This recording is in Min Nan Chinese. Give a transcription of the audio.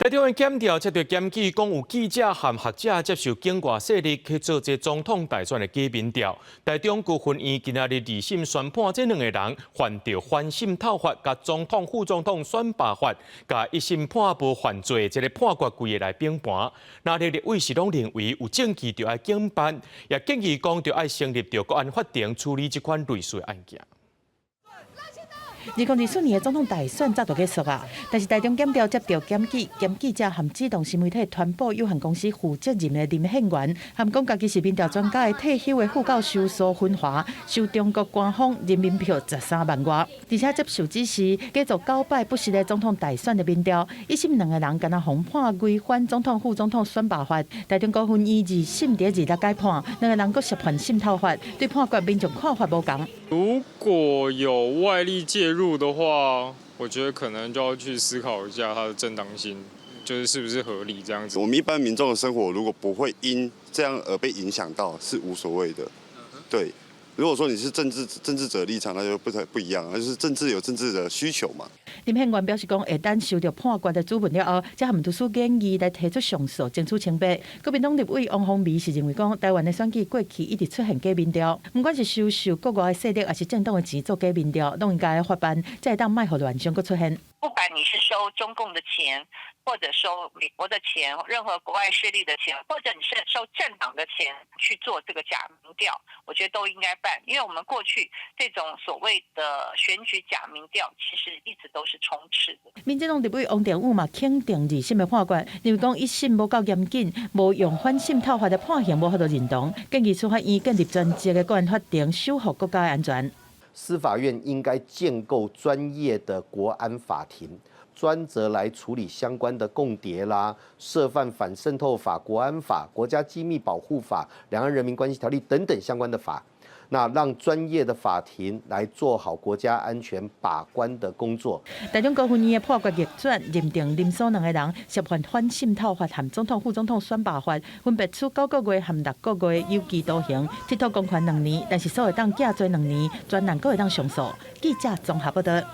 台中的檢調接著檢舉，講有記者和學者接受境外勢力去做這總統大選的假民調。台中高分院今仔日二審宣判，這兩个人犯著反滲透法，佮總統、副總統選罷法，共一審判無犯罪，這个判決規个來平盤。那立委是攏認為有證據就愛偵辦，也建議講著愛成立著國安法庭處理這款類似的案件。2024年的總統大選早就結束啊，但是台中檢調接著檢舉，檢記者和主動新媒體傳播有限公司負責人的林憲元，和講家己是民調專家的退休的副教授蘇芬華，收中國官方人民幣13萬外，而且接受指示，繼續九擺不實的總統大選的民調，一審兩個人敢若予判違反總統、副總統選罷法，台中高分院二審佇二六改判，兩個人閣涉犯滲透法，對判決民眾看法無仝。如果有外力介入的話，我覺得可能就要去思考一下它的正當性，就是是不是合理這樣子。我們一般民眾的生活如果不會因這樣而被影響到，是無所謂的。對，如果說你是政治者立場，那就不太不一樣，那就是政治有政治的需求嘛。林憲元表示講，會等收著判決的主文了後，才和律師建議來提出上訴，爭取清白。國民黨立委王鴻薇是認為講，台灣的選舉過去一直出現假民調，毋管是收受國外的勢力，抑是政黨的錢做假民調，攏應該法辦，才會當莫予亂象閣出現。不管你是收中共的錢，或者收美國的錢，任何國外勢力的錢，或者你是收政黨的錢去做這個假民調，我覺得都應該辦。因為我們過去這種所謂的選舉假民調，其實一直都是充斥的。民進黨立委王定宇嘛肯定二審的判決，認為講一審無夠嚴謹，無用反滲透法的判刑無法度認同，建議司法院建立專職的國安法庭，守護國家的安全。司法院應該建構專業的國安法庭，專責來處理相關的共諜啦、涉犯反滲透法、國安法、國家機密保護法、兩岸人民關係條例等等相關的法，那讓專業的法庭來做好國家安全把關的工作。台中高分院的判決逆轉，認定林蘇兩個人涉犯反滲透法和總統、副總統選罷法，分別處9個月和6個月有期徒刑，剝奪公權2年，但是煞會當寄罪2年，全案閣會當上訴。記者綜合報道。